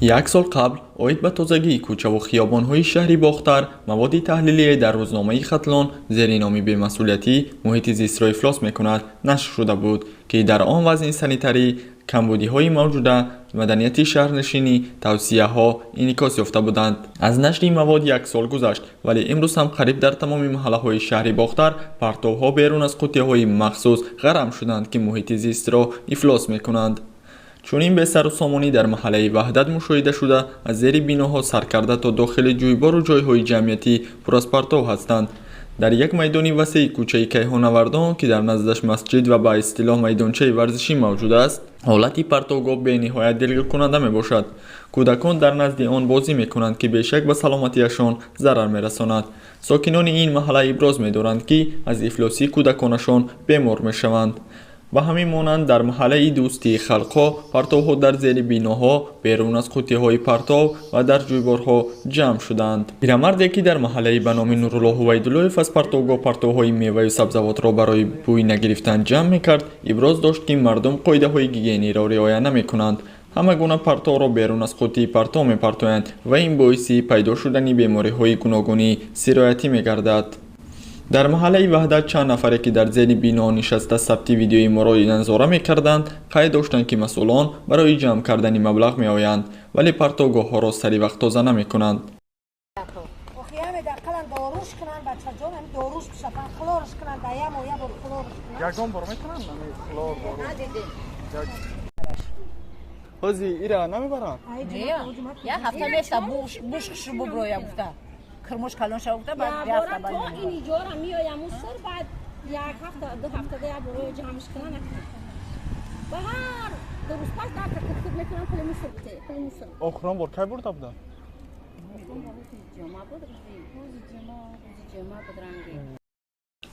Як сол қабл оид ба тозагии кӯчаву хиёбонҳои шаҳри Бохтар маводи таҳлилие дар рӯзномаи «Хатлон» зери номи «Бемасъулиятӣ муҳити зистро ифлос мекунад» нашр шуда буд, ки дар он вазъи санитарӣ, камбудиҳои мавҷуда, маданияти шаҳрнишинӣ, тавсияҳо инъикос ёфта буданд. Аз нашри ин мавод як сол гузашт, вале имрӯз ҳам қариб дар тамоми маҳаллаҳои шаҳри Бохтар партовҳо берун аз қуттиҳои махсус ғарам шуданд, ки муҳити зистро ифлос мекунанд. Чунин бесарусомонӣ дар маҳаллаи Ваҳдат мушоҳида шуда, аз зери биноҳо сар карда то дохили ҷӯйбору ҷойҳои ҷамъиятӣ пур аз партов ҳастанд. Дар як майдони васеи кӯчаи Кайҳонавардон, ки дар наздаш масҷид ва ба истилоҳ майдончаи варзишӣ мавҷуд аст, ҳолати партовгоҳ бениҳоят дилгиркунанда мебошад. Кӯдакон дар назди он бозӣ мекунанд, ки бешак ба саломатиашон зарар мерасонад. Сокинони ин маҳалла иброз медоранд, ки аз ифлосии кӯдаконашон бемор мешаванд. Ба ҳамин монанд, дар маҳаллаи Дӯстии халқҳо партовҳо дар зери биноҳо, берун аз қуттиҳои партов ва дар ҷӯйборҳо ҷамъ шуданд. Пирамарде, ки дар маҳаллаи ба номи Нурулло Ҳувайдуллоев аз партовгоҳ партовҳои меваю сабзавотро барои бӯй нагирифтан ҷамъ мекард, иброз дошт, ки мардум қоидаҳои гигиениро риоя намекунанд, ҳама гуна партовро берун аз қуттии партов мепартоянд ва ин боиси пайдо шудани бемориҳои гуногуни сироятӣ мегардад. Дар маҳаллаи Ваҳдат чанд нафаре, ки дар зери бино нишаста сабти видеои моро назора мекарданд, қайд доштанд, ки масъулон барои ҷамъ кардани маблағ меоянд, вале партовгоҳҳоро сари вақт тоза намекунанд. Охи ҳаме дақалан доруш кунанд, бачаҷон, ҳами доруш бишафан, хлорш кунанд, да як моҳ як бор хлорш кунанд. Ягон бор мекунанд ами хлор, дору? Надидем. Ҳози ира намебаранд? Як ҳафта мефта, буш хушу буброя гуфта, кирмош калон шава гуфта, баъд як ҳафта то баъд. Ин иҷора меоям мусор, баъд як ҳафта, 2 ҳафта як бор ҷамъш кунан, накунан. Ба ҳар 2 рӯз пас дака куткут мекунам, пули мусор бите, пули мусор. Охирон бор кай бурда буданд? Рӯзи ҷумъа буд, рӯзи ҷумъа буд ранги.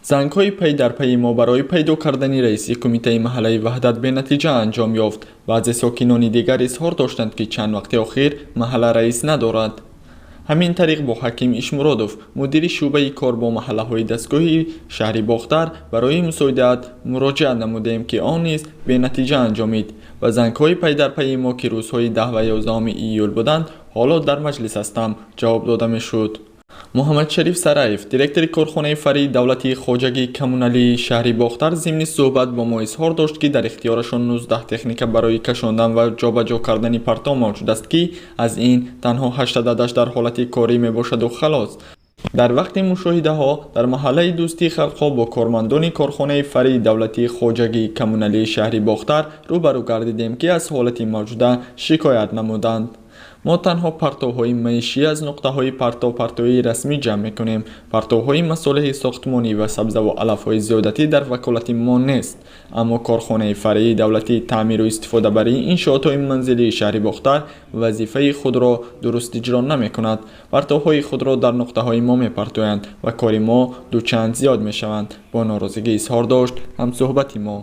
Зангҳои пай дар пайи мо барои пайдо кардани раиси кумитаи маҳаллаи Ваҳдат бенатиҷа анҷом ёфт. Баъзе сокинони дигар изҳор доштанд, ки чанд вақти охир маҳалла раис надорад. Ҳамин тариқ, бо Ҳаким Ишмуродов, мудири шӯъбаи кор бо маҳаллаҳои дастгоҳи шаҳри Бохтар, барои мусоидат муроҷиат намудем, ки он низ бенатиҷа анҷомид ва зангҳои пайдарпайи мо, ки рӯзҳои 10 ва 11 июл буданд, «ҳоло дар маҷлис ҳастам» ҷавоб дода мешуд. Муҳаммадшариф Сараев, директори корхонаи фаръии давлатии хоҷагии коммуналии шаҳри Бохтар, зимни суҳбат бо мо изҳор дошт, ки дар ихтиёрашон 19 техника барои кашондан ва ҷобаҷо кардани партов мавҷуд аст, ки аз ин танҳо ҳашт ададаш дар ҳолати корӣ мебошаду халос. Дар вақти мушоҳидаҳо дар маҳаллаи Дӯстии халқҳо бо кормандони корхонаи фаръии давлатии хоҷагии коммуналии шаҳри Бохтар рӯбарӯ гардидем, ки аз ҳолати мавҷуда шикоят намуданд. «Мо танҳо партовҳои маишӣ аз нуқтаҳои партовпартоии расмӣ ҷамъ мекунем. Партовҳои масолеҳи сохтмонӣ ва сабзаву алафҳои зиёдатӣ дар ваколати мо нест. Аммо корхонаи фаръии давлатии таъмиру истифодабарии иншоотҳои манзилии шаҳри Бохтар вазифаи худро дуруст иҷро намекунад. Партовҳои худро дар нуқтаҳои мо мепартоянд ва кори мо дучанд зиёд мешаванд», бо норозигӣ изҳор дошт ҳамсӯҳбати мо.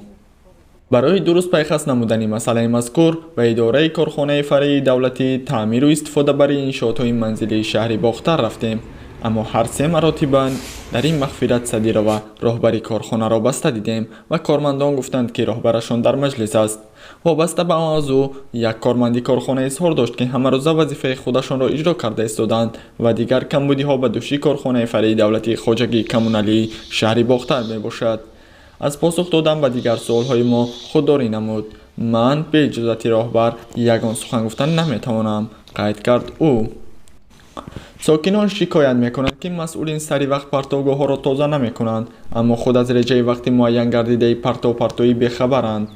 Барои дуруст пайхас намудани масъалаи мазкур ба идораи корхонаи фаръии давлатии таъмиру истифодабарии иншоотҳои манзилии шаҳри Бохтар рафтем, аммо ҳар се маротиба дар ин Мағфират Садирова, роҳбари корхонаро, баста дидем ва кормандон гуфтанд, ки роҳбарашон дар маҷлис аст. Вобаста ба мавзӯъ як корманди корхона изҳор дошт, ки ҳамарӯза вазифаи худашонро иҷро карда истодаанд ва дигар камбудиҳо ба дӯши корхонаи фаръии давлатии хоҷагии коммуналии шаҳри Бохтар мебошад. Аз посух додан ба дигар суолҳои мо худдорӣ намуд. «Ман бе иҷозати роҳбар ягон сухан гуфтан наметавонам», қайд кард ӯ. Сокинон шикоят мекунанд, ки масъулин сари вақт партовгоҳҳоро тоза намекунанд, аммо худ аз реҷаи вақти муайян гардидаи партовпартоӣ бехабаранд.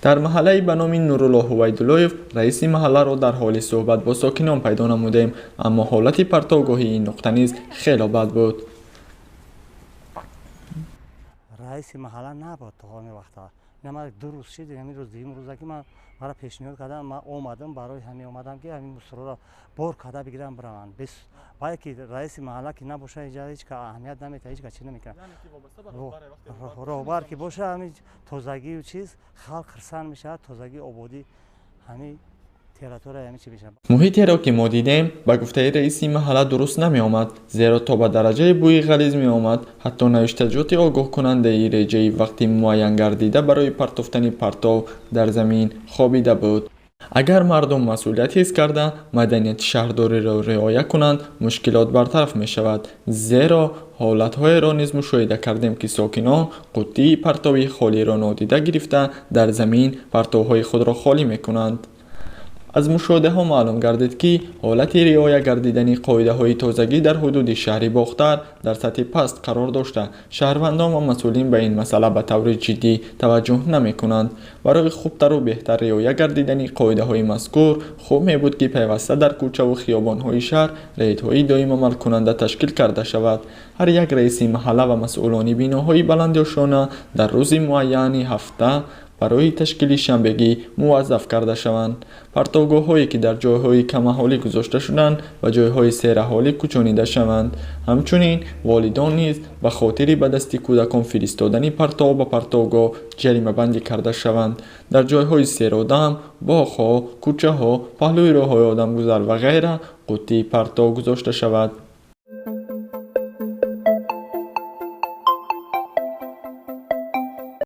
Дар маҳаллаи ба номи Нурулло Ҳувайдуллоев раиси маҳалларо дар ҳоли суҳбат бо сокинон пайдо намудем, аммо ҳолати партовгоҳи ин нуқта низ хело бад буд. Раиси маҳалла набуд то ҳамин вақта. Ина ман 2 рӯз шид, ҳамин рӯз дуюм рӯза, ки ман мара пешниҳод кардам, ман омадам. Барои ҳамин омадам, ки ҳамин мусорро бор карда бигирам, бираванд. Баъде ки раиси маҳалла ки набоша, инҷа ҳеҷ ка аҳамият наметиҳад, ҳеҷ ка чӣ намекунад. Роҳбар ки боша, ҳамин тозагию чиз, халқ хирсанд мешавад, тозагӣ, ободӣ, ҳамин территория, ҳамин чӣ мешавад. Муҳитеро, ки мо дидем, ба гуфтаи раиси маҳалла, дуруст намеомад, зеро то ба дараҷаи бӯи ғализ меомад. Ҳатто навиштаҷоти огоҳкунандаи реҷаи вақти муайянгардида барои партофтани партов дар замин хобида буд. Агар мардум масъулият ҳис карда, маданияти шаҳрдориро риоя кунанд, мушкилот бартараф мешавад. Зеро ҳолатҳоеро низ мушоҳида кардем, ки сокинон қуттии партови холиро нодида гирифта, дар замин партовҳои худро холӣ мекунанд. Аз мушоҳидаҳо маълум гардид, ки ҳолати риоя гардидани қоидаҳои тозагӣ дар ҳудуди шаҳри Бохтар дар сатҳи паст қарор дошта, шаҳрвандон ва масъулин ба ин масъала ба таври ҷиддӣ таваҷҷӯҳ намекунанд. Барои хубтару беҳтар риоя гардидани қоидаҳои мазкур хуб мебуд, ки пайваста дар кӯчаву хиёбонҳои шаҳр рейдҳои доимамалкунанда ташкил карда шавад. Ҳар як раиси маҳалла ва масъулони биноҳои баландошёна дар рӯзи муайяни ҳафта барои ташкили шанбегӣ муваззаф карда шаванд. Партовгоҳҳое, ки дар ҷойҳои камаҳолӣ гузошта шуданд, ба ҷойҳои сераҳолӣ кӯчонида шаванд. Ҳамчунин волидон низ ба хотири ба дасти кӯдакон фиристодани партов ба партовгоҳ ҷаримабандӣ карда шаванд. Дар ҷойҳои серодам, боғҳо, кӯчаҳо, паҳлӯи роҳҳои одамгузар ва ғайра қуттии партов гузошта шавад.